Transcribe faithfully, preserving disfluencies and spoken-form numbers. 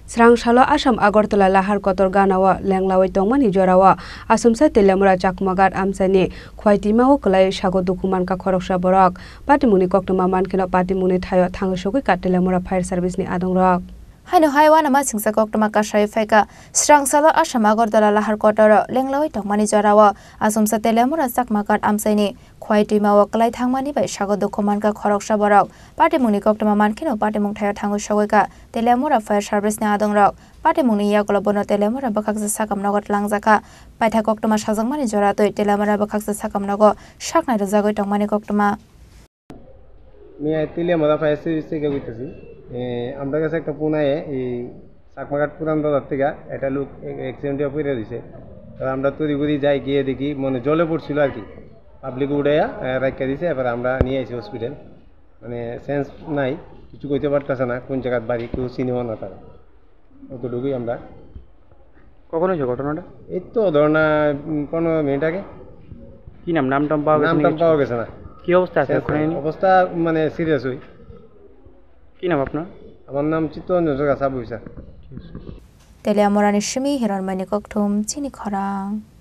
Srang salo Assam Agartala lahar kotor ganao lenglawi tongmani jorao Asumsa Teliamura Chakmaghat amchaini Khwai twimao kwlai sago dukhu mankha khoroksa borok. Patimungni koktwma mankheno patimungni thaio thangwi sogwi ka Teliamura Fire Service ni adongrok. Haino hai uanama singsa koktwma kasai phaikha. Srang salo Assam Agartala lahar kotoro lenglawi tongmani jorao Asumsa Teliamura Chakmaghat amchaini Khwai twimao kwlai thangmani bai sago dukhu mankha khoroksa borok. Patimungni koktwma mankheno patimung thaio thangwi sogwi ka Teliamura Fire Service ni adongrok. Patimungni yagulo bono Teliamura bwkhaksa sakamnogo twlangjakha. Paitha koktwma sajakmani jora twi Teliamura bwkhaksa sakamnogo saknai rwjagwi tongmani koktwma. মিয়া Teliamura fire service থেকে কইতেছি। এ, আমরা কাছে একটা ফোন আয়ে, এই চাকমাঘাট পুরান বাজার থেকে একটা লোক এ-, অ্যাক্সিডেন্ট হয়ে পড়ে রয়েছে। তো আমরা তড়িঘড়ি যাই, গিয়ে দেখি মানে জলে পড়ছিল আর কি। পাবলিক উঠাইয়া, এ, রাখিয়া দিছে, এবার আমরা নিয়ে আইছি হসপিটাল। মানে সেন্স নাই, কিছু কইতে পারতেছে না, কোন জায়গার বাড়ি, কেউ চিনিও না তারা। অতটুকুই আমরা। কখন হয়েছে ঘটনাটা? এই তো ধরো না, উম, পনেরো মিনিট আগে। কি নাম? নাম টাম পাওয়া গেছে নাম নি টাম কিছু? পাওয়া গেছে না। কি অবস্থা আছে সেন্স ওখানে নাই। উনি? অবস্থা মানে সিরিয়াস হই। কি নাম আপনার? আমার নাম Chittaranjan Sarkar, sub officer. Teliamurani simi Hironmani kokthum chini khorang.